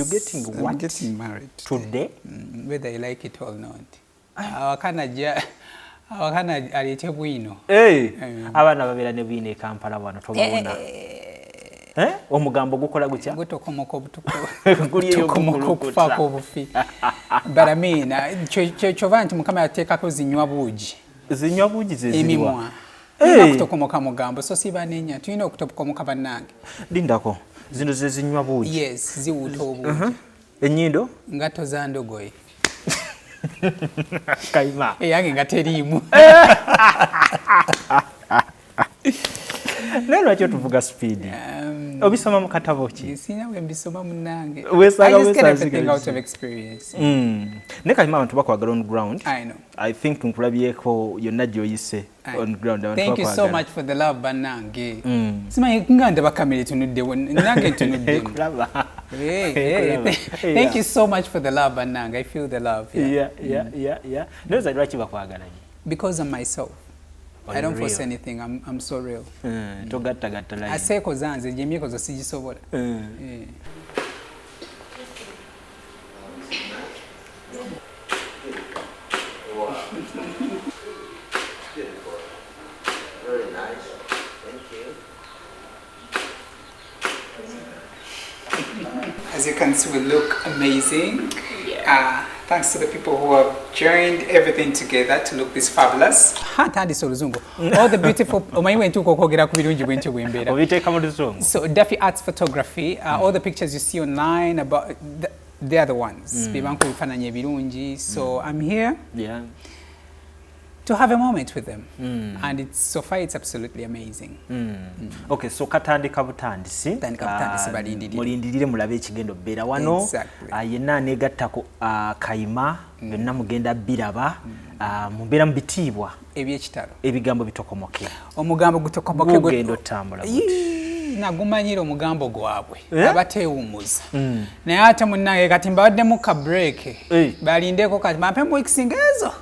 You getting what? I'm getting married today. Whether you like it or not. Awakana ja awakana aleete bwino. Hey, abaana babeera ne bwino e Kampala wano tobawona. Eh? Omugambo gukola gutya? Gutokomoka obutuko. Guliyo Gutokomoka okufaako obufi. But I mean, kyova nti Mukama yateekako zinywa buugi. Zinywa buugi ze ziriwa? Emimwa. Tulina okutokomoka mugambo, so si banenya, tulina okutokomoka bannange. Lindako, zino ze zinywa buugi. Yes, ziwuuta obuugi. Ennyindo? Ngatto za ndogoyi. Kayima. Eyange nga teriimu. Naye lwaki otuvuga speed? Obisoma mu katabo ki? Sirina bwe mbisoma munnange. Weesanga I just get weesanze everything out gazzi. of experience. Naye Kayima abantu bakwagala on ground. I know. I think nkulabyeko yonna gy'oyise on ground. Abantu Thank you so bakwagala. much for the love bannange. Simanyi nga ndaba kamera etunuddewo, nange ntunuddemu. Nkulaba. Hey, hey. Nkulaba. Thank you so much for the love bannange. I feel the love. Yeah. Yeah. Ndowooza lwaki bakwagala nnyo? Because I'm myself. Oli I don't force real. anything. I'm so real. Togattagatta line. Aseekoza nze gye emyekozo sigisobola. Very nice. Thank you. As you can see, we look amazing. Thanks to the people who have joined everything together to look this fabulous. Ha, ntandise oluzungu. All the beautiful, omanyi bwe ntuuka okwogera ku birungi bwe ntyo bwe mbeera. Obiteeka mu luzungu. So Daffy Arts Photography, all the pictures you see online about, they are the ones. Be banku ebifaananyi ebirungi. So I'm here to have a moment with them. And so far it's absolutely amazing. Okay, so katandika butandisi. Tandika butandisi, balindirire. Mulindirire mulabe ekigenda okubeera wano. Yenna aneegattako, Kayima, byonna mugenda biraba. Mubeera mu bitiibwa. Eby'ekitalo. Ebigambo bitokomoke. Omugambo gutokomoke Gugenda otambula guti. Yii, nagumanyira omugambo gwabwe. Abateewummuza. Naye ate munnange kati mbawaddemu ka break. Balindeko kati bampe mu weeks ng'ezo.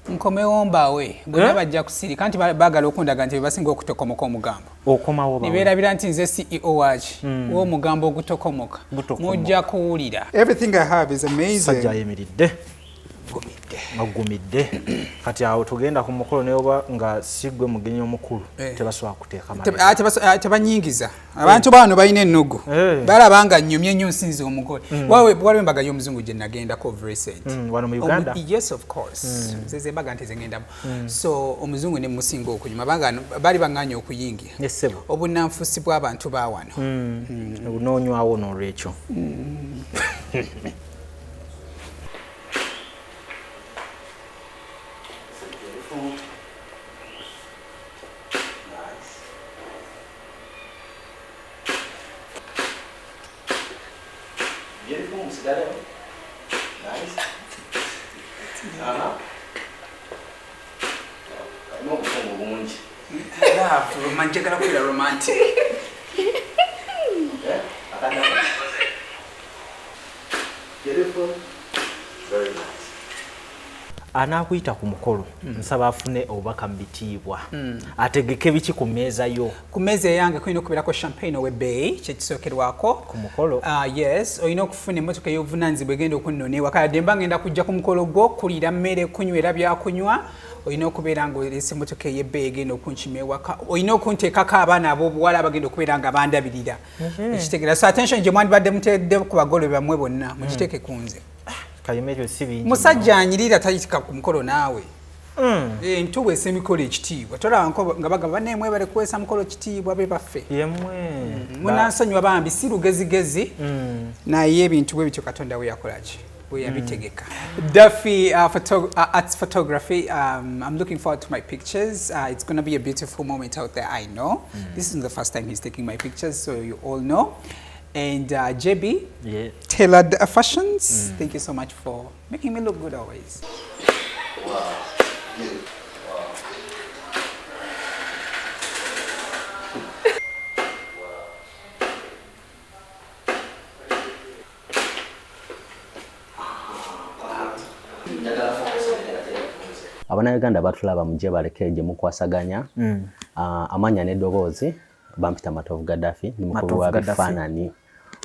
Nkomewo mbawe. Bonna bajja kusirika nti baagala okundaga nti be basinga okutokomoka omugambo. Okomawo bawe. Ne beerabira nti nze CEO waaki. W'omugambo ogutokomoka. Gutokomoka. Mujja kuwulira. Everything I have is amazing. Sajja ayimiridde. Gumidde. Agumidde. Kati awo tugenda ku mukolo ne oba nga si ggwe mugenyi omukulu, tebasobola kuteeka mabega. Tebanyingiza. Abantu bano balina ennugu. Balaba nga nnyumye nnyo nsinze omugole. Waliwo embaga y'omuzungu gye nagendako of recent. Wano mu Uganda? Yes, of course. Ze ze embaga nti ze ngendamu. So omuzungu ne musinga okunyuma. Bali baŋŋaanye okuyingira. Yes, ssebo. Obunnanfuusi bw'abantu ba wano. Onoonywawo n'olwekyo. Njagala kubeera romantic. Beautiful. Very nice. Anaakuyita ku mukolo, nsaba afune obubaka mu bitiibwa. Ategeke biki ku mmeeza yo? Ku mmeeza eyange kulina okubeerako champagne ow'ebbeeyi, kye kisookerwako. Ku mukolo? Yes, olina okufuna emmotoka ey'obuvunaanyizibwa egenda okunnona ewaka. Yadde mba ngenda kujja ku mukolo gwo, kuliira mmere, kunywera byakunywa, olina okubeera ng'oleese emmotoka ey'ebbeeyi egenda okunkima ewaka. Olina okunteekako abaana ab'obuwala abagenda okubeera nga bandabirira. Ekitegeera. So attention gye mwandibadde mutedde ku bagole bammwe bonna, mugiteeke ku nze. Kayima ekyo si bingi Musajja nnyo. anyirira tayitika ku mukolo naawe. Ntuweesa emikolo ekitiibwa. Tolaba nga bagamba banne mwebale kuweesa mukolo kitiibwa be baffe. Yemmwe. Munansonyiwa bambi si lugezigezi. Naye ebintu bwe bityo Katonda bwe yakola ki? Bwe yabitegeka. Daffy, Arts Photography, I'm looking forward to my pictures. It's going to be a beautiful moment out there, I know. This isn't the first time he's taking my pictures, so you all know. And JB, Tailored Fashions, thank you so much for making me look good always. Wow. Beautiful. Wow. Abannayuganda batulaba mujje baleke gye mukwasaganya. Amannya n'eddoboozi bampita Matovu Gaddafi, ndi mukulu Matovu wa Gaddafi. bifaananyi.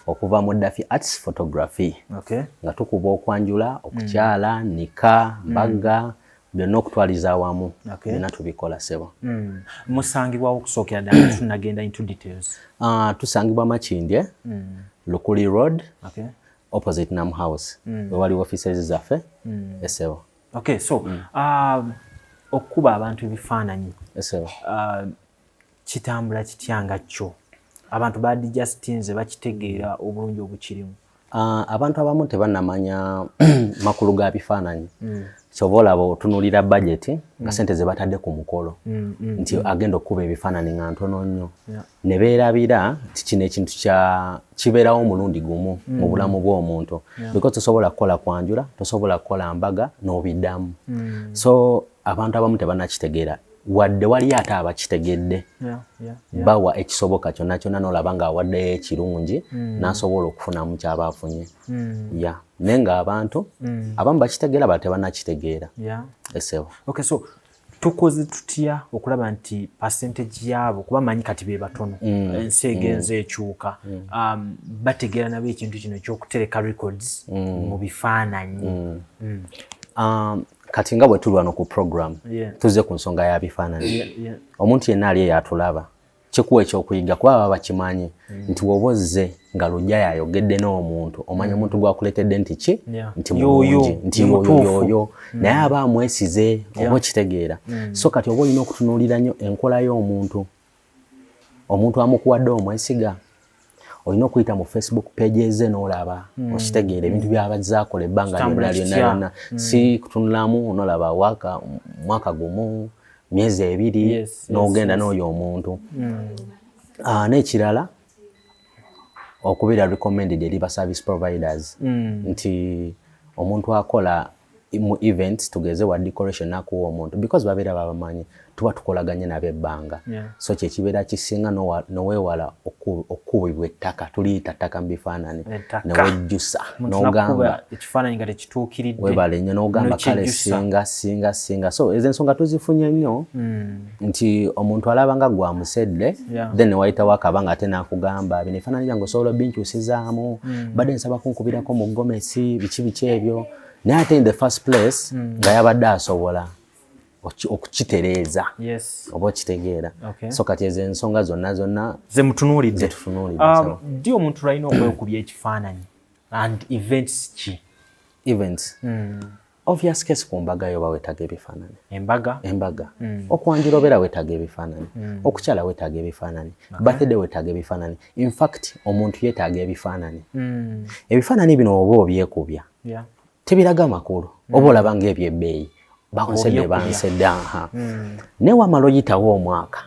Okuva mu Dafi Arts Photography. Okay. Nga tukuba okwanjula, okukyala, nika, mbaga, byonna okutwaliza awamu. Okay. Byonna tubikola, ssebo. Musangibwawo okusookera ddala tunagenda into details? Tusangibwa Makindye, Lukuli Road, Okay. opposite Nam House. We wali offices zaffe, ssebo. Okay, so okukuba abantu ebifaananyi Ssebo. Kitambula kitya nga kyo abantu badijustinze bakitegeera obulungi obukirimu? Abantu abamu tebannamanya makulu ga bifaananyi. Kyova olaba otunuulira budget nga sente ze batadde ku mukolo nti agenda okukuba ebifaananyi nga ntono nnyo, ne beerabira nti kino ekintu kya kibeerawo omulundi gumu mu bulamu bw'omuntu, because tosobola kukola kwanjula, tosobola kukola mbaga n'obiddamu. So abantu abamu tebannakitegeera, wadde waliyo ate abakitegedde, bawa ekisoboka kyonna kyonna, n'olaba ng'awaddeyo ekirungi n'asobola okufunamu kyaba afunye. Ya, naye ng'abantu abamu bakitegeera, bala tebannakitegeera. Ssebo. Okay, so tukoze tutya okulaba nti percentage yaabo, kuba manyi kati be batono, ensi egenze ekyuka, bategeera nabo ekintu kino ekyokutereka records mu bifaananyi? Kati nga bwe tuli wano ku program, tuzze ku nsonga ya bifaananyi. Omuntu yenna ali eyo atulaba, kikuwa ekyokuyiga, kuba baba bakimanyi nti woba ozze nga Lujja yayogedde n'omuntu, omanya omuntu gwakuleetedde nti ki, nti Yoyo, mulungi, nti ye yoyo, mutuufu. Yoyo naye aba amwesize, oba okitegeera. So kati oba olina okutunuulira nnyo enkola y'omuntu, omuntu amukuwadde omwesiga, olina okuyita mu Facebook pages ze n'olaba, okitegeera, ebintu byabazze akola ebbanga Kitambula lyonna lyonna kitya? lyonna. Si kutunulamu n'olaba waka mwaka gumu, myezi 2, n'ogenda n'oyo omuntu. N'ekirala, okubeera recommended eri ba service providers, nti omuntu akola mu events, tugeze wa decoration, nakuwa omuntu because babeera babamanyi, tuba tukolaganye nabo ebbanga. So kyekibeera kisinga noweewala okukubibwa ettaka, tuliyita ttaka mu bifaananyi, Ettaka. newejjusa Omuntu n'ogamba nakuba ekifaananyi nga tekituukiridde. Webale nnyo, n'ogamba kale Nokyejjusa. singa singa singa. So ezo ensonga tuzifunye nnyo, nti omuntu alaba nga gwamusedde, then newayitawo akabanga ate n'akugamba, bino ebifaananyi byange osobola obinkyusizaamu, badde nsaba kunkubirako mu gomesi, biki biki ebyo, naye ate in the first place nga yabadde asobola okukitereeza, oba okitegeera. So kati ezo ensonga zonna zonna ze mutunuulidde. Ze tutunuulidde, so. Ddi omuntu lwalina okwekubya ekifaananyi and events ki? Events, obvious case, ku mbaga yo oba weetaaga ebifaananyi. Embaga. Embaga, okwanjula obeera weetaaga ebifaananyi, okukyala weetaaga ebifaananyi, birthday weetaaga ebifaananyi. In fact, omuntu yeetaaga ebifaananyi. Ebifaananyi bino oba obyekubya, tebiraga makulu, oba olaba ng'ebyebbeeyi, bansedde. Obyekubya. Bansedde, aha. Naye wamala oyitawo omwaka,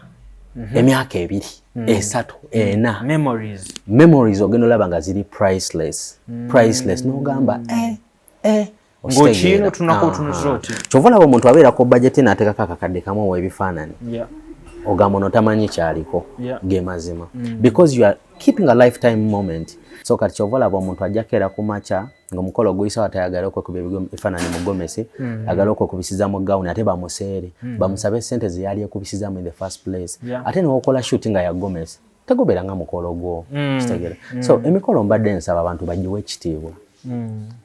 emyaka 2, 3, 4, Memories. Memories ogenda olaba nga ziri priceless, priceless, n'ogamba eh, eh, Ng'okiina okitegeera. otunako Aha. otunuza oti. Kyova olaba omuntu abeerako budget n'ateekako akakadde kamu ow'ebifaananyi, ogamba ono tamanyi kyaliko. Ge mazima, because you are keeping a lifetime moment. So kati kyova olaba omuntu ajja keera ku makya ng'omukolo oguyisa, atayagala okwekuba ebifaananyi mu gomesi, ayagala okwekubisiza mu gawuni, ate bamuseere, bamusabe sente ze yali ekubisizamu in the first place. Ate newokola shoot nga ya gomesi, tegubeera nga mukolo gwo, kitegeera. So emikolo mbadde nsaba abantu bagiwe ekitiibwa.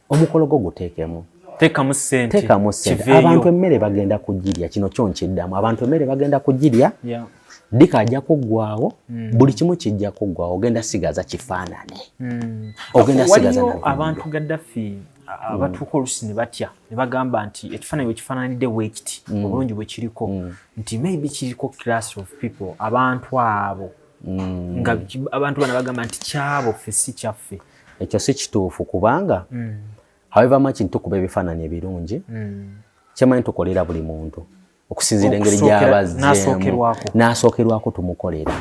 Omukolo gwo guteekemu, Teekamu ssente. Teekamu ssente. Kiveeyo. Abantu emmere bagenda kugirya, kino kyo nkiddamu, abantu emmere bagenda kugirya, dika ajja kuggwawo, buli kimu kijja kuggwawo, ogenda sigaza kifaananyi, ogenda sigaza Waliyo na abantu, Gaddafi, abatuuka olusi ne batya ne bagamba nti ekifaananyi bwe kifaananidde bwekiti, obulungi bwe kiriko, nti maybe kiriko class of people, abantu abo nga abantu bano bagamba nti kyabo, ffe si kyaffe. Ekyo si kituufu, kubanga however much ntukuba ebifaananyi ebirungi, kyemanyi tukolera buli muntu okusinziira engeri gy'abazzeemu. N'asookerwako. N'asookerwako tumukolera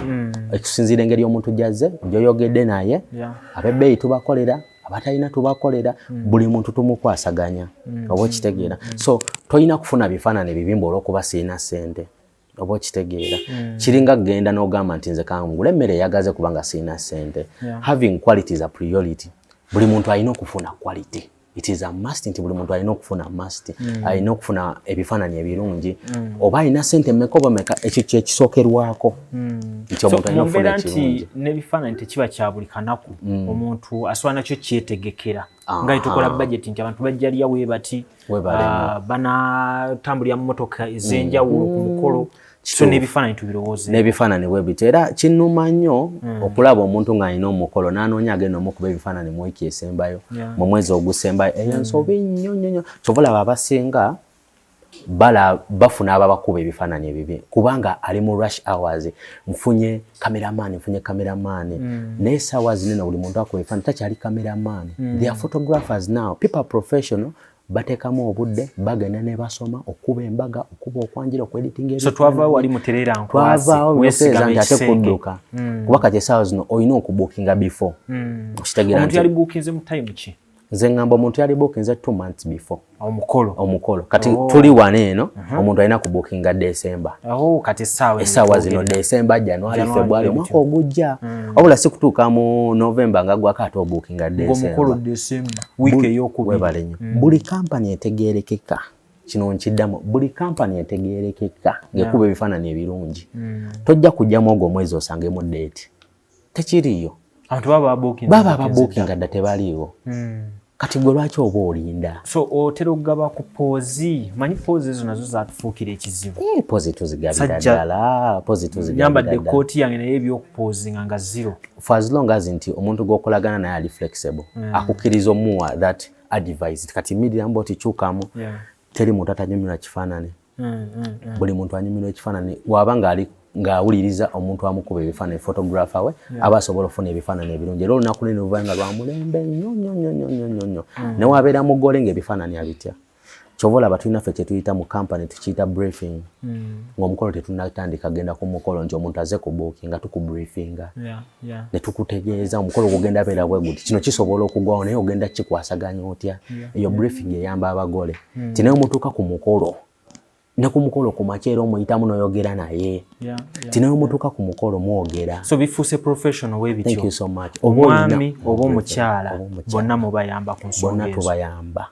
okusinziira engeri omuntu gy'azze, gy'oyogedde naye. Ab'ebbeeyi tubakolera, abatalina tubakolera, buli muntu tumukwasaganya, oba okitegeera. So tolina kufuna bifaananyi bibimba olw'okuba siina ssente, oba okitegeera. Kiringa kugenda n'ogamba nti nze kangula emmere eyagaze kubanga siina ssente. Having quality is a priority. Buli muntu alina okufuna quality. It is a must nti buli muntu alina okufuna must, alina okufuna ebifaananyi ebirungi, oba alina sente mmeka oba meka, ekyo kyekisookerwako nti omuntu alina okufuna ekirungi. N'ebifaananyi tekiba kya buli kanaku, omuntu asobola nakyo kyetegekera nga tukola budget nti abantu bajja lya we bati, banatambulira mu motoka ez'enjawulo ku mukolo, so n'ebifaananyi tubirowooze. N'ebifaananyi bwe bityo. Era kinnuma nnyo okulaba omuntu ng'alina omukolo n'anoonya agenda omukuba ebifaananyi mu wiiki esembayo, mu mwezi ogusembayo. Eyo nsobi nnyo nnyo nnyo. Kyova olaba abasinga bafuna ababakuba ebifaananyi ebibi, kubanga ali mu rush hours, nfunye cameraman, nfunye cameraman. Naye essaawa zinene buli muntu akuba ebifaananyi takyali cameraman. They are photographers now, people are professional, bateekamu obudde, bagenda ne basoma okuba embaga, okuba okwanjula, okweditinga. So twavaawo wali mutereera nkwasi. Twavaawo mutereeza nti ate kudduka, kuba kati essaawa zino olina okubuukinga before. Okitegeera? Omuntu yali buukinze mu time ki? Nze ngamba omuntu yali buukinze 2 months before. Omukolo. Omukolo. Kati tuli wano eno, omuntu alina kubuukinga December. Oh, kati essaawa essaawa zino December, January, February, omwaka ogujja, wabula si kutuuka mu November nga gwako ate obuukinga. December wiiki eyokubiri. Webale nnyo. Buli kampani etegeerekeka, kino nkiddamu, buli kampani etegeerekeka ng'ekuba ebifaananyi ebirungi, tojja kujjamu ogwo omwezi osangemu date, tekiriiyo. Abantu baba babuukinze. Baba ababuukinga dda, tebaliiwo. Kati gwe lwaki oba olinda? So otera okugaba ku pose? Manyi pose ezo nazo zatufuukira ekizibu. Eh, pose tuzigabira ddala, pose tuzigabira. Nyambadde ekkooti yange naye ebyokupozinga nga zero. For as long as nti omuntu gw'okolagana naye ali flexible, akukkiriza omuwa that advice, kati mirira mba otikyukamu. Teri muntu atanyumirwa kifaananyi. Buli muntu anyumirwa ekifaananyi waba ngaali ng'awuliriza omuntu amukuba ebifaananyi, photographer we, aba asobola okufuna ebifaananyi ebirungi, era olunaku lwe luva nga lwa mulembe nnyo nnyo nnyo nnyo nnyo nnyo nnyo. Ne wabeera mugole ng'ebifaananyi abitya. Kyova olaba tulina ffe kyetuyita mu company, tukiyita briefing, ng'omukolo tetunatandika genda ku mukolo, nti omuntu aze ku booking nga tukubriefinga ne tukutegeeza omukolo gugenda beera bwe guti, kino kisobola okugwawo, naye ogenda kikwasaganya otya. Eyo briefing eyamba abagole ti naye omutuuka ku mukolo, ne ku mukolo ku makya era omuyitamu n'oyogera naye ti naye omutuuka ku mukolo mwogera. So bifuuse professional webityo. Thank you so much. Omwami oba omukyala, bonna mubayamba ku nsonga. Bonna tubayamba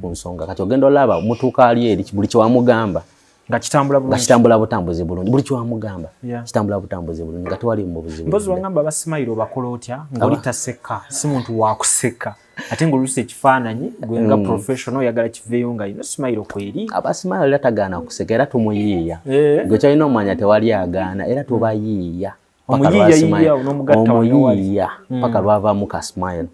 ku nsonga. Kati ogenda olaba mutuuka ali eri, buli kyewamugamba nga kitambula. Nga kitambula butambuzi bulungi, buli kyewamugamba kitambula butambuzi bulungi, nga tewali mu buzibu. Mpozi wangamba abasimayiro bakola otya ng'oli taseka, si muntu wakuseka, ate ng'oluusi ekifaananyi gwe nga professional oyagala kiveeyo nga ino smile kweri? Abasimayiro era tagaana kuseka, era tumuyiiya. Gwe kyalina omanya tewali agaana, era tubayiiya. Omuyiiya paka lwavaamu ka smile,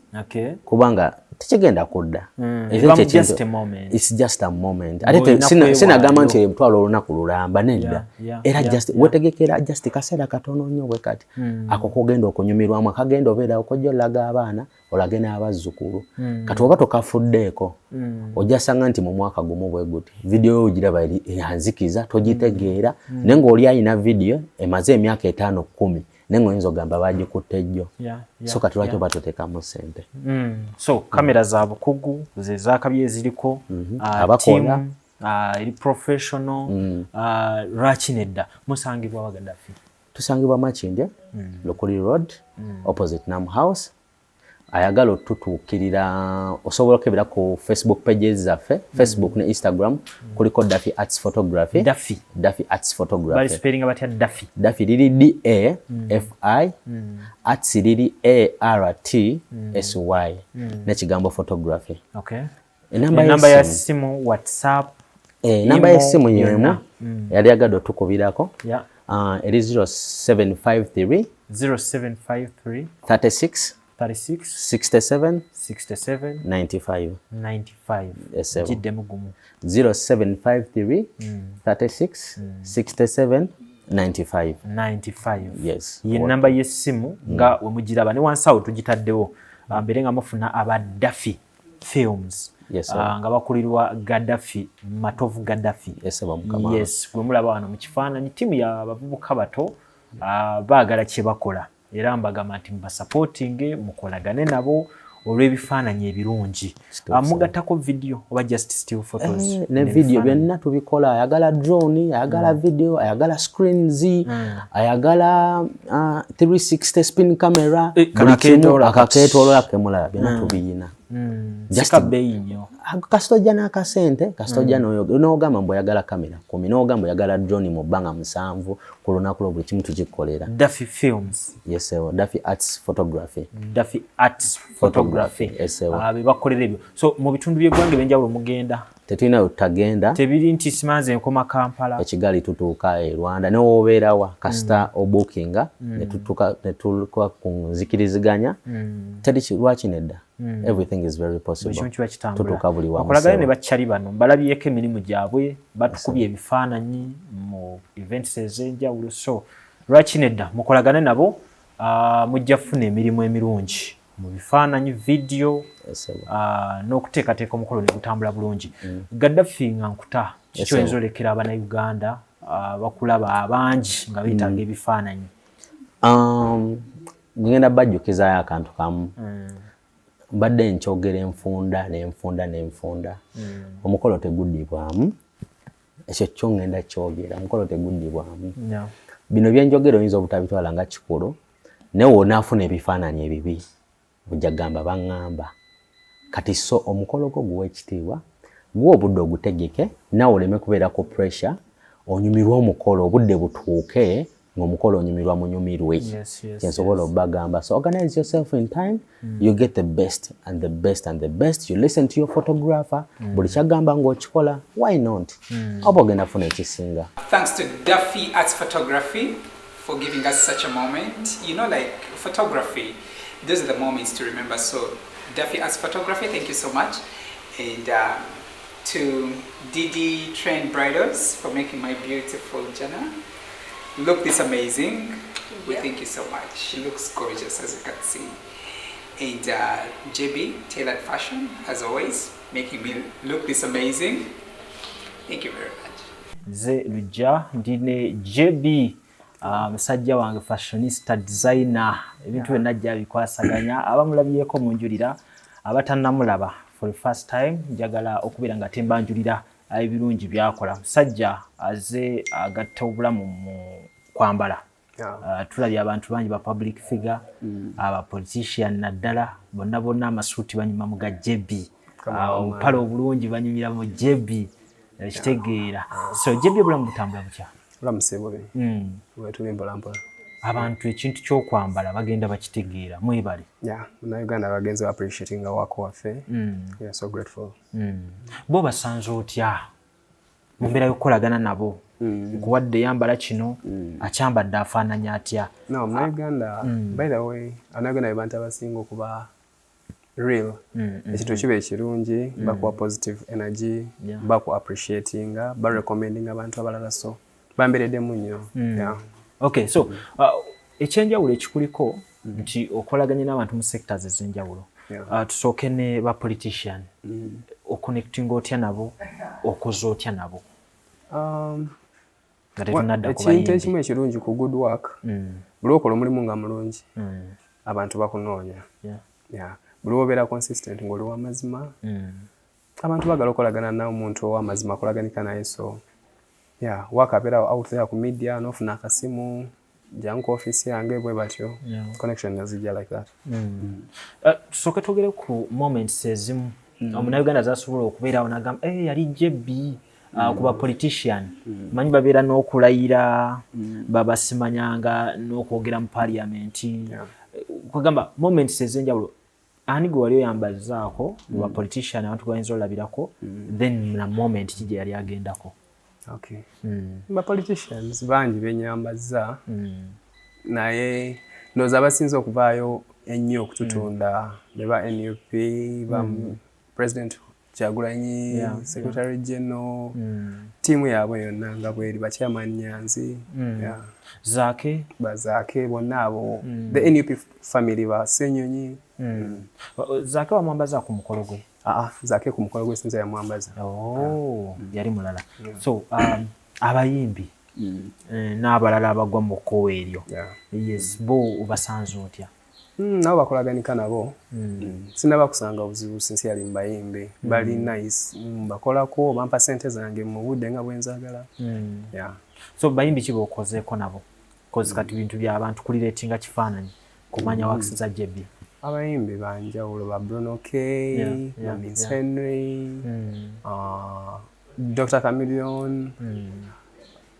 kubanga tekigenda kudda. It's just a moment. Ate sinagamba nti emutwalo olunaku lulamba, nedda, era just wetegekera just kaseera katono nnyo bwe kati, ako kogenda okunyumirwamu, akagenda obeera okojja olaga abaana, olage n'abazzukulu. Kati oba tokafuddeeko, ojja sanga nti mu mwaka gumu bwe guti vidiyo yo ogiraba yanzikiza, togitegeera, naye ng'oli alina vidiyo emaze emyaka 5, 10, naye ng'oyinza ogamba bagikutte jjo. So kati lwaki oba toteekamu ssente? So kamera za bukugu ze zakabye eziriko Abakola. Eri professional. Lwaki nedda? Musangibwa wa, Gaddafi? Tusangibwa Makindye, Lukuli Road, opposite Nam House. Ayagala otutuukirira osobola okebera ku Facebook pages zaffe, Facebook ne Instagram, kuliko Daffy Arts Photography. Daffy. Daffy Arts Photography. Balispelinga batya Daffy? Daffy liri D A F I, Arts liri A R T S Y, n'ekigambo photography. Enamba ya simu, WhatsApp? Enamba y'essimu yemu, yali agadde otukubirako, eri 0753 0753 36 36 67 67 95. 95. Giddemu gumu. 0753 36 67 95. 95. Yes. Ye namba y'essimu nga wemugiraba, ne wansi awo tugitaddewo, mbeere nga mufuna aba Daffy Films. Yes, nga bakulirwa Gaddafi Matovu Gaddafi. Yes, yes, gwe mulaba wano mu kifaananyi, ttiimu y'abavubuka bato, baagala kye bakola, era mbagamba nti mubasupportinge, mukolagane nabo olw'ebifaananyi ebirungi. Mugattako video oba just still photos? Ne video byonna tubikola. Ayagala drone, ayagala video, ayagala screens, ayagala 360 spin camera, eh, akaketolola kemulaba, byonna tubiyina. Sika bbeeyi nnyo. Kasita ojja n'akasente, kasita ojja n'ogamba mbu oyagala kamera 10, n'ogamba oyagala drone mu bbanga 7 ku lunaku lwo, buli kimu tukikolera. Daffy Films. Yes, sir. Daffy Arts Photography. Daffy Arts Photography. Yes, sir. Be bakolera ebyo. So mu bitundu by'eggwanga ebyenjawulo mugenda? Tetulina tutagenda. Tebiri nti simanze nkoma Kampala. Ekigali tutuuka e Rwanda, ne wobeerawa kasita obookinga ne tutuuka ku nzikiriziganya. Teri lwaki nedda. Everything is very possible. Tutuuka buli wamu. Okolagana ne bakyali bano, mbalabyeko emirimu gyabwe, batukubye ebifaananyi mu events ez'enjawulo. So lwaki nedda mukolagane nabo, mujja kufuna emirimu emirungi mu bifaananyi, video, n'okuteekateeka omukolo ne gutambula bulungi. Gaddafi, nga nkuta, kiki oyinza olekera Abannayuganda bakulaba abangi nga beetaaga ebifaananyi? Ngenda bajjukizaayo akantu kamu. Mbadde nkyogera enfunda n'enfunda n'enfunda. Omukolo teguddibwamu. Ekyo kyo ngenda kyogera, omukolo teguddibwamu. Bino byenjogera oyinza obutabitwala nga kikulu, naye w'onaafuna ebifaananyi ebibi ojja kugamba baŋŋamba. Kati so omukolo gwo guwa ekitiibwa, guwa obudde ogutegeke, naawe oleme kubeerako pressure, onyumirwe omukolo, obudde butuuke ng'omukolo onyumirwa munyumirwe. Kyensobola obbagamba. So organize yourself in time, you get the best and the best and the best. You listen to your photographer, buli kyagamba ng'okikola, why not? Oba ogenda kufuna ekisinga. Thanks to Daffy Arts Photography for giving us such a moment. You know, like photography, those are the moments to remember. So Daffy Arts Photography, thank you so much. And to Didi Trend Bridals for making my beautiful Jana look this amazing. We thank you so much. She looks gorgeous, as you can see. And JB Tailored Fashion, as always, making me look this amazing. Thank you very much. Nze Lujja, ndi ne JB, musajja wange fashionista designer, ebintu byonna ajja bikwasaganya. Abamulabyeko munjulira, abatannamulaba for the first time njagala okubeera nga tembanjulira ebirungi byakola. Musajja aze agatta obulamu mu kwambala. Tulabye abantu bangi ba public figure, aba politician naddala, bonna bonna amasuuti banyuma mu ga JB, obupale obulungi banyumira mu JB, ekitegeera. So JB, obulamu butambula butya? Obulamu si bubi. Bwetuli mpola mpola. Abantu ekintu ky'okwambala bagenda bakitegeera, mwebale. Yeah, Munnayuganda bagenze ba appreciating work waffe. We are so grateful. Bo basanze otya mu mbeera y'okukolagana nabo? Nkuwadde yambala kino, akyambadde afaananya atya? No, Munnayuganda, by the way, Abannayuganda be bantu abasinga okuba real. Ekintu kiba ekirungi, bakuwa positive energy, baku appreciatinga, barecommendinga abantu abalala, so bambeereddemu nnyo. Yeah. Okay, so ekyenjawulo ekikuliko nti okolaganye n'abantu mu sectors ez'enjawulo. Tusooke ne ba politician. Oconnectinga otya nabo? Okoze otya nabo? Nga tetunnadda ku Ekintu bayimbi. ekimu ekirungi ku good work, buli okola omulimu nga mulungi, abantu bakunoonya. Yeah. Buli obeera consistent ng'oli w'amazima, abantu baagala okolagana n'omuntu ow'amazima akolaganika naye. So yeah, work abeera out there ku media, n'ofuna akasimu, jangu ku office yange, bwe batyo. Connection nezijja like that. Tusooke twogere ku moments ezimu omunnayuganda zasobola okubeerawo n'agamba, "Eh, yali JB." Ku ba politician, manyi babeera n'okulayira, babasimanyanga n'okwogera mu parliament. Kugamba moments ez'enjawulo, ani gwe wali oyambazaako mu ba politician abantu gwe bayinza olabirako, then na moment ki gye yali agendako? Okay. Ba politicians bangi benyambaza, naye ndowooza abasinze okuvaayo ennyo okututunda be ba NUP, ba President Kyagulanyi, Secretary General, ttiimu yaabwe yonna nga bweri, ba Chairman Nyanzi, yeah. Zaake. Bazaake bonna abo, the NUP family, ba Ssenyonyi. Zaake wamwambaza ku mukolo gwe? Aa, Zaake ku mukolo gwe sinze yamwambaza. Oh, yali mulala. So abayimbi n'abalala abagwa mu kkowa eryo, yes, bo obasanze otya? Nabo bakolaganika nabo. Sinaba kusanga buzibu sincerely mu bayimbi. Bali nice. Bakolako, bampa sente zange mu budde nga bwe nzaagala. Yeah. So bayimbi ki b'okozeeko nabo? Kozi kati bintu by'abantu kulireetinga kifaananyi kumanya works za JB. Abayimbi banjawulo, ba Bruno K, Miss Henry, Dr Chameleone,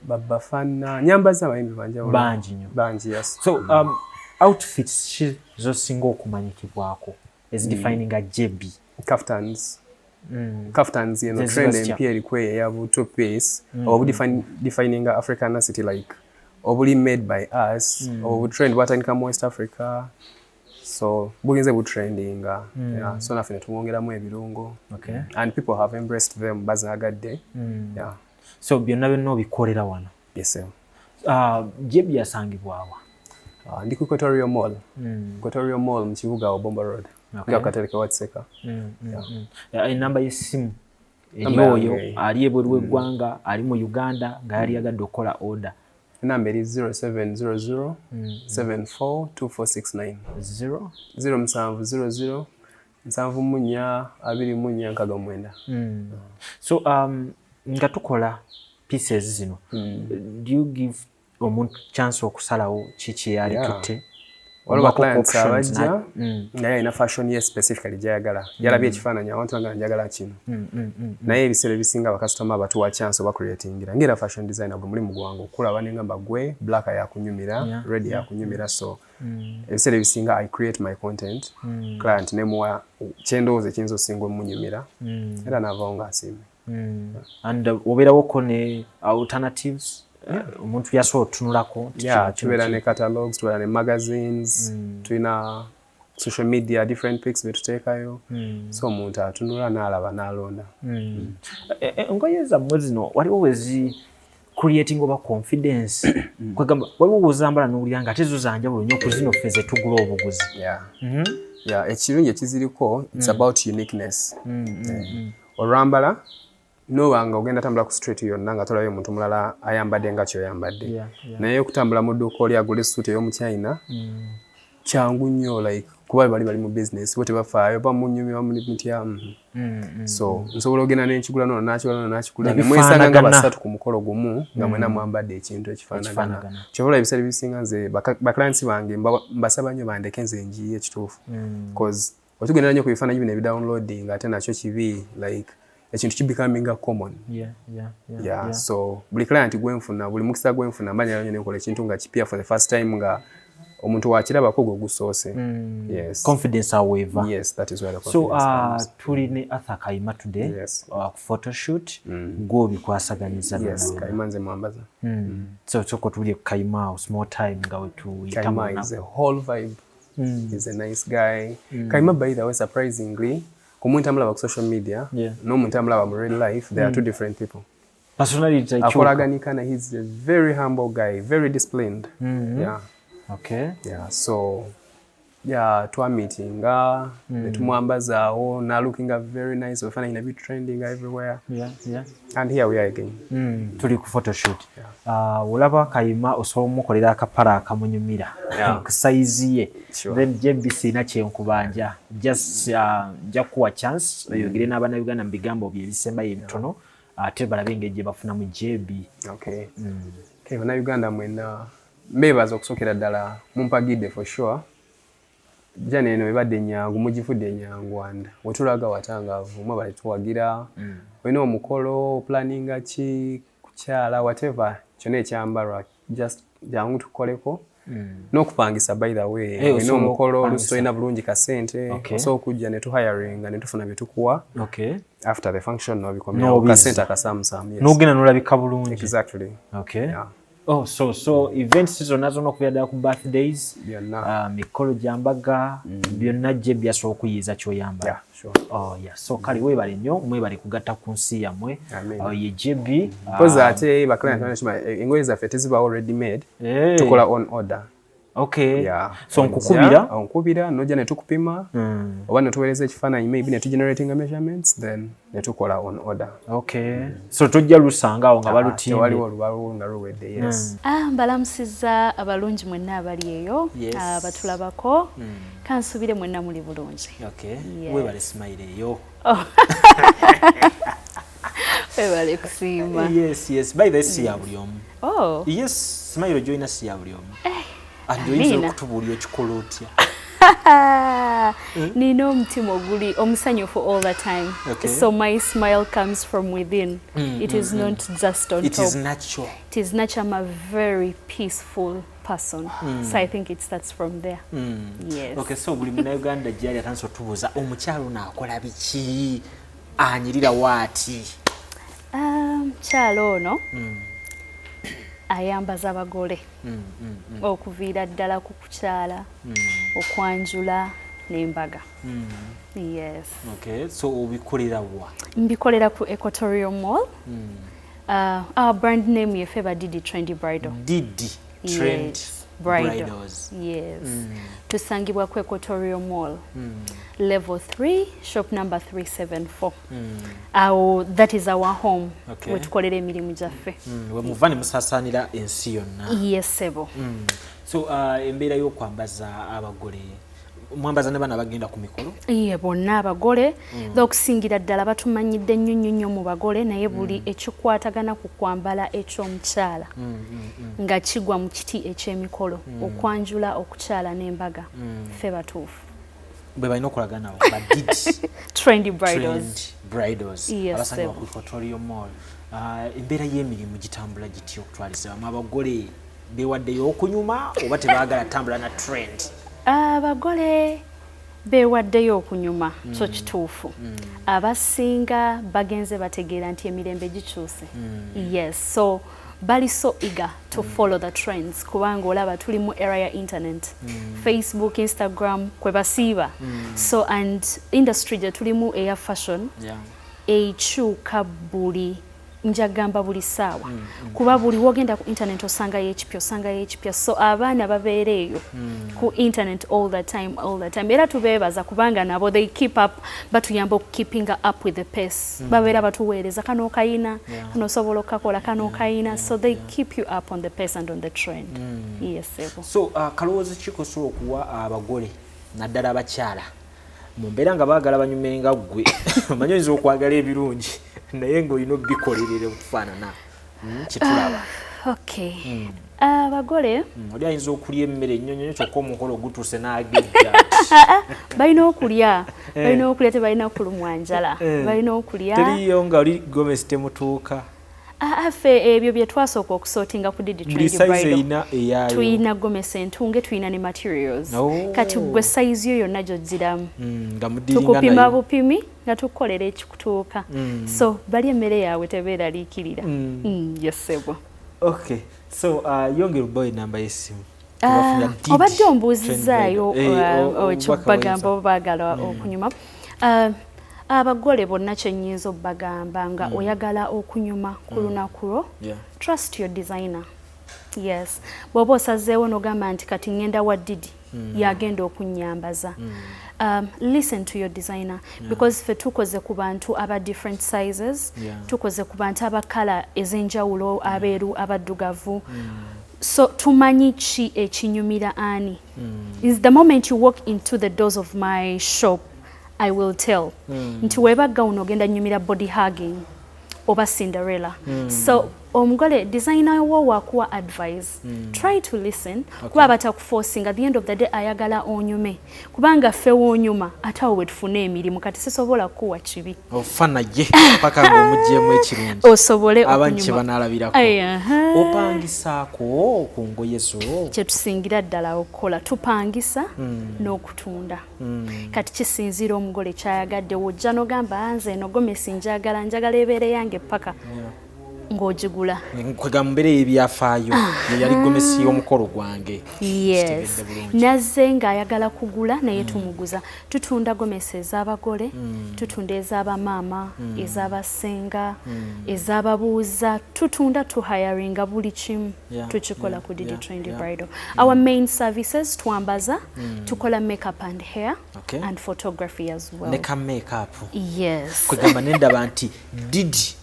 Babafana, nyambaza abayimbi banjawulo. Bangi nnyo. Bangi, yes. So outfits ki zosinga okumanyikibwako ezidefininga JB? Kaftans. Kaftans yeno trend empya eriko eya bu two piece, obu defininga Africanacity, like obuli made by us, obu trend bwatandika mu West Africa, so bugenze butrendinga. Yeah, so naffe netubwongeramu ebirungo. And people have embraced them, bazaagadde. Yeah. So byonna byonna obikolera wano? Yes sir. JB yasangibwawa? Ndi ku Equatorial Mall. Equatorial Mall mu kibuga Obomba Road. Nga katereka Watseka. Enamba y'essimu eri oyo ali ebweru w'eggwanga, ali mu Uganda nga yali yagadde okukola order. Enamba eri 0700 742469. 0 0700 74 2469. So nga tukola pieces zino, do you give omuntu chance okusalawo kiki yali tutte? Waliwo clients abajja naye alina fashion ye specifically gy'ayagala, yalabye ekifaananyi awantu nga njagala kino, naye ebiseera ebisinga bakasitoma batuwa chance oba creatingira ngera fashion designer gwe mulimu gwange okulaba nengamba gwe black yakunyumira, red yakunyumira, so ebiseera ebisinga I create my content, client nemuwa kyendowooza ekiyinza osinga omunyumira, era naavaawo ng'asiimye. And obeerawoko ne alternatives? Omuntu yasobola otutunulako? Tubeera ne catalogs, tubeera ne magazines, tulina social media, different pics betuteekayo, so omuntu atunula n'alaba n'alonda. Engoye zammwe zino waliwo wezi creating oba confidence, kwegamba waliwo wozambala n'owulira nga ate zo zanjawulo nnyo ku zino ffe ze tugula obuguzi? Ekirungi ekiziriko, it's about uniqueness. Olwambala noba nga ogenda tambula ku street yonna nga tolabye omuntu mulala ayambadde nga kyoyambadde, naye okutambula mu dduuka oli agula essuuti ey'omuchina kyangu nnyo, like kuba bali mu business bo tebafaayo, bamunyumya bamutya. So nsobola ogenda n'enkigula nono n'akigula nono n'akigula, nemwesanga nga basatu ku mukolo gumu nga mwena mwambadde ekintu ekifaanagana. Kyobola ebiseera ebisinga nze baclients bange mbasaba nnyo bandeke nze njiye ekituufu, cause otugendera nnyo ku bifaananyi bino ebidownloading ate nakyo kibi, like ekintu kibecominga common. So buli client gwenfuna, buli mukisa gwenfuna mba njagala nnyo nenkola ekintu nga kipya for the first time nga omuntu wakirabako gwe gusoose. Yes. Confidence however. Yes, that is where the confidence comes. Tuli ne Arthur Kayima today. Ku photoshoot gw'obikwasaganyiza. Yes, Kayima nze mwambaza. So soko tuli Kayima awo small time nga we tuyita. Kayima is a whole vibe. He's a nice guy. Kayima, by the way, surprisingly, ku muntu amulaba ku social media n'omuntu amulaba mu real life, they are two different people. Personality. Akolaganikana, he's a very humble guy, very disciplined. Yeah. Yeah, so yeah, twameetinga ne tumwambazaawo na looking very nice, ebifaananyi ne bitrending everywhere. And here we are again. Tuli ku photoshoot. Olaba Kayima osobola omukolera akapala akamunyumira ku sayizi ye. Then JB sirina kyenkubanja, just nja kuwa chance oyogere n'abannayuganda mu bigambo bye ebisembayo ebitono, ate balabe engeri gye bafunamu JB. Okay. Okay, bannayuganda mwenna mbeebaza okusookera ddala mumpagidde for sure. Jana eno ebadde nnyangu, mugifudde ennyangu, and wetulaga watangaavu, mwebale tuwagira. Olina omukolo, planninga ki, kukyala, whatever, kyonna ekyambalwa, just jangu tukoleko. N'okupangisa, by the way, olina osobola omukolo, okupangisa. oluusi tolina bulungi kasente, osobola okujja ne tuhiringa ne tufuna bye tukuwa. After the function n'obikomyawo, N'obizza. kasente akasaamusaamu, yes. N'ogenda n'olabika bulungi. Exactly. Yeah. Oh, so events zonna zonna okuviira ddala ku birthdays, Byonna. Mikolo gya mbaga, byonna JB asobola okuyiiza ky'oyambala. Yeah, sure. Oh, yeah. So kale weebale nnyo, mwebale kugatta ku nsi yammwe. Amen. Ye JB. Mpozi ate ba client bana engoye zaffe tezibaawo ready made. Tukola on order. Yeah. So nkukubira? Onkubira, nojja ne tukupima, oba ne tuweereza ekifaananyi, maybe ne tugeneratinga measurements, then ne tukola on order. So tojja lusanga awo nga balutimbye. Tewaliwo olubawo nga luwedde, yes. Mbalamusizza abalungi mwenna abali eyo, abatulabako. Kansubire mwenna muli bulungi. Yes. Weebale smile eyo. Oh. Weebale kusiima. Yes, yes. By the way, si ya buli omu. Oh. Yes, smile gy'olina si ya buli omu. And oyinza Amina. okutubuulira okikola otya? Nina omutima oguli omusanyufu all the time. Okay. So my smile comes from within. It is not just on It top. is natural. It is natural. I'm a very peaceful person. So I think it starts from there. Yes. Okay, so buli munnayuganda gyali atandise otubuuza, omukyalo ono akola biki, anyirira waati? Mukyalo ono ayambaza abagole okuviira ddala ku kukyala, okwanjula n'embaga. Yes. Okay, so obikolera wa? Mbikolera ku Equatorial Mall. Our brand name ye Feba Didi Trendy Bridal. Didi Trend Yes, Bridal. Bridals. Yes. Tusangibwa ku Equatorial Mall. Level 3, shop number 374. Awo, that is our home. We tukolera emirimu gyaffe. We muva ne musaasaanira ensi yonna. Yes, sebo. So embeera y'okwambaza abagole, mwambaza ne bana bagenda ku mikolo? Iye, bonna abagole. Okusingira ddala batumanyidde nnyo nnyo nnyo mu bagole, naye buli ekikwatagana ku kwambala eky'omukyala nga kigwa mu kiti eky'emikolo, okwanjula, okukyala n'embaga, ffe batuufu. Bwe balina okolagana nabo ba Didi Trendy Bridals. Trend Bridals. Yes, abasangibwa sebo. ku Equatorial Mall. Embeera y'emirimu gitambula gitya okutwaliza wamu? Abagole beewaddeyo okunyuma oba tebaagala tambula na trend? Abagole beewaddeyo okunyuma, kyo kituufu. Abasinga bagenze bategeera nti emirembe gikyuse. Yes, so bali so eager to follow the trends, kubanga olaba tuli mu era ya internet, Facebook, Instagram kwe basiiba. So and industry gye tulimu eya fashion ekyuka buli, njagamba buli ssaawa, kuba buli wogenda ku internet osangayo ekipya, osangayo ekipya. So abaana babeera eyo ku internet all the time, all the time. Era tubeebaza kubanga nabo they keep up, batuyamba okukeepinga up with the pace. Babeera batuweereza kano okayina, kano osobola okukakola, kano okayina. So they keep you up on the pace and on the trend. Yes, sebo. So kalowoozo ki kosobola okuwa abagole, naddala abakyala, mu mbeera nga baagala banyume nga ggwe? Omanyi oyinza okwagala ebirungi naye ng'olina obikolerera okufaanana kyetulaba. Okay, abagole Oli ayinza okulya emmere ennyo nnyo, kyokka omukolo gutuuse n'agejja. Balina okulya, balina okulya, tebalina kulumwa njala, balina okulya. Teriyo nga oli gomesi temutuuka? Ah, ffe ebyo bye twasooka okusortinga ku Didi Buli Trendy size Bridal. erina eyaayo. Tuyina gomesi entunge, tuyina ne materials. Kati gwe size yo yonna gy'oggiramu, Nga mudiringa tukupima nayo. bupimi nga tukukolera ekikutuuka. So bali emmere yaabwe tebeeraliikirira. Yes, sebo. Okay, so yongera obawo enamba y'essimu. Ah, Tebafunira Didi obadde ombuuzizaayo Trend Bridal. Ekyobagamba obubaka. oba baagala okunyuma. Abagole bonna kyennyinza obbagamba, nga oyagala okunyuma ku lunaku lwo, trust your designer. Yes, bw'oba osazeewo n'ogamba nti kati ŋŋenda wa Didi, yagenda okunnyambaza, listen to your designer, because ffe tukoze ku bantu aba different sizes, tukoze ku bantu aba colour ez'enjawulo, abeeru, abaddugavu, so tumanyi ki ekinyumira ani. Is the moment you walk into the doors of my shop, I will tell nti weba gown ogenda nyumira body hugging oba Cinderella. So omugole, designer wo wakuwa advice, try to listen, kuba batakuforcing. At the end of the day ayagala onyume, kubanga ffe woonyuma ate awo wetufune emirimu. Kati sisobola kukuwa kibi. Ofa naye paka ng'omugyemu ekirungi Osobole abantu kye okunyuma. banaalabirako. Aye, aha. Opangisaako ku ngoye zo? Kyetusingira ddala okukola, tupangisa n'okutunda. Kati kisinziira omugole kyayagadde. Wojja n'ogamba, "Ah, nze eno gomesi njagala, njagala ebeere yange paka ng'ogigula." Kwega mu mbeera ey'ebyafaayo, ye yali gomesi y'omukolo gwange. Yes. Kitegedde bulungi. Nazze ng'ayagala kugula, naye tumuguza. Tutunda gomesi ez'abagole, tutunda ez'abamaama, ez'abasenga, ez'ababuuza, tutunda, tuhiringa, buli kimu tukikola ku Didi Trendy Bridal. Our main services, twambaza, tukola makeup and hair and photography as well. Ne ka makeup? Yes. Kwegamba nendaba nti Didi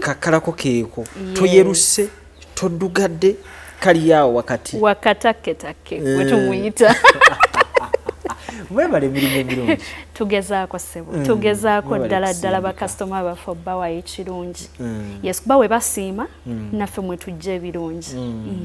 kakalako keeko, toyeruse, toddugadde, kali awo wakati. Wakataketake wetumuyita. Mwebala emirimu emirungi. Tugezaako, ssebo, tugezaako. Mwebale Ddala ddala. kusindika. Bakasitoma baffe obbawayo ekirungi. Yes, kuba we basiima naffe mwe tujja ebirungi.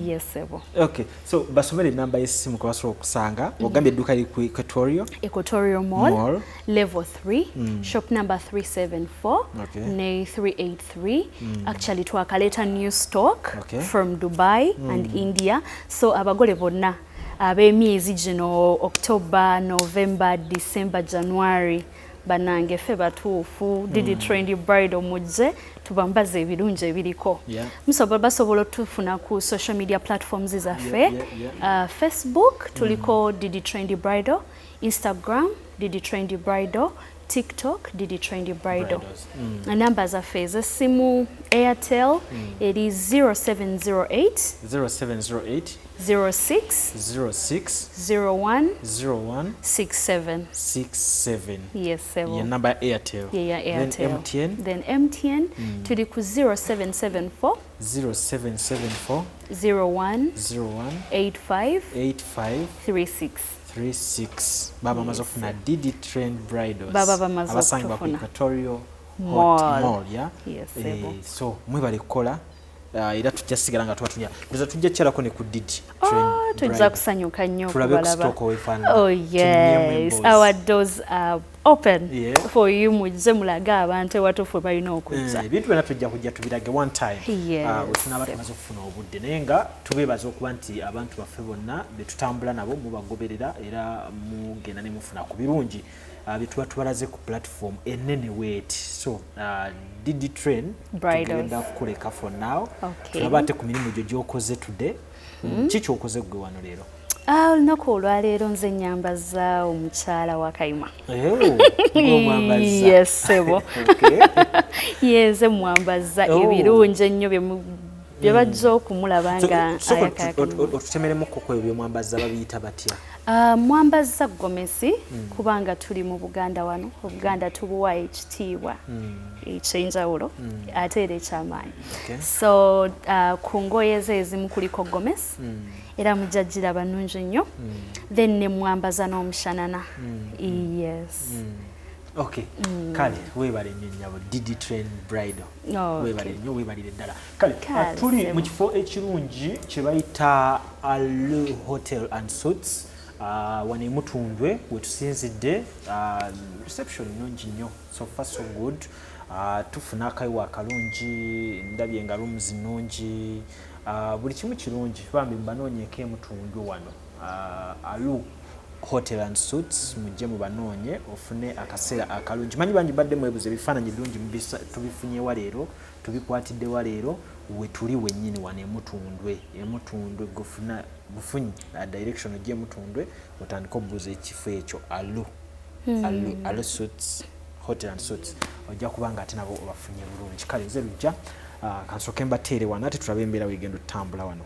Yes, ssebo. Okay, so basomere enamba y'essimu kwe basobola okusanga. Ogambye edduuka liri ku Equatorial Equatorial Mall, Mall. Level 3, shop number 374 ne 383. Actually, twakaleeta new stock from Dubai and India. So abagole bonna ab'emyezi gino, October, November, December, January, bannange, ffe batuufu. Didi Trendy Bridal, mujje tubambaze ebirungi ebiriko. Basobola otufuna ku social media platforms zaffe. Facebook tuliko Didi Trendy Bridal, Instagram Didi Trendy Bridal, TikTok Didi Trendy Bridal. Bridals. Namba zaffe ez'essimu, Airtel eri 0708 0708 06 06 01 01 67. 67. Yes, sebo. Ye namba ya Airtel. Ye ya Airtel. Then MTN? Then MTN tuli ku 0774 0774 01 01 85 85 36. 36. Baba bamaze okufuna Didi Trend Bridals. Baba bamaze abasangibwa ku okutufuna. Equatorial Mall. Hot Mall, yeah? Yes, sebo. Eh, so mwebale kukola. Era tujja sigala nga tubatunya, ndoza tujja kyalako ne ku Didi Trend Oh, tujja Bridal. kusanyuka nnyo Tulabe ku okubalaba. stock wefaanana. Oh Tunyumyemu yes, emboozi. our doors are open for you. Mujje mulage abantu ewatuufu we balina okujja. Eh, ebintu byonna tujja kujja tubirage one time. Ah, bwe tunaaba tumaze okufuna obudde, naye nga tubeebaza okuba nti abantu baffe bonna betutambula nabo mubagoberera era mugenda ne mufuna ku birungi bye tuba tubalaze ku platform enene weeti. So Didi Train Bridals. tugenda kukuleka for now. Tulaba ate ku mirimu gyo gy'okoze today. Ki kyokoze gwe wano leero? Ah, olunaku olwaleero nze nyambaza omukyala wa Kayima. Eh, ng'omwambaza. Yes, sebo. Yenze mwambaza ebirungi ennyo bye bajja okumulaba nga Sooka ayakaayakana. otutemeremu koko ebyo byomwambaza, babiyita batya? Ah, mwambaza gomesi kubanga tuli mu Buganda wano. Obuganda tubuwa ekitiibwa ekyenjawulo ate era ekyamaanyi. So ku ngoye ze ezimu kuliko gomesi era mujja giraba nnungi nnyo. Then ne mwambaza n'omushanana. Yes. Okay, kale weebale nnyo nnyabo, Didi Train Bridal. Weebale nnyo, weebalire ddala. Kale Kale, tuli ssebo. mu kifo ekirungi kye bayita Alu Hotel and Suites, wano emutundwe wetusinzidde. Reception nnungi nnyo, so far so good. Tufuna akayiwa akalungi, ndabye nga rooms nnungi, buli kimu kirungi. Bambi mubanoonyeko emutundwe wano, Alu Hotel and Suites, mujje mubanoonye ofune akaseera akalungi. Manyi bangi badde mwebuza ebifaananyi birungi tubifunyewa leero, tubikwatiddewa leero. We tuli wennyini wano emutundwe. Emutundwe gufuna bufunyi direction ojja emutundwe, otandika obuuza ekifo ekyo Alu Suites, Hotel and Suites, ojja kuba nga ate nabo obafunye bulungi. Kale nze lujja, kansooke mbateere wano ate tulabe embeera wegenda otutambula wano.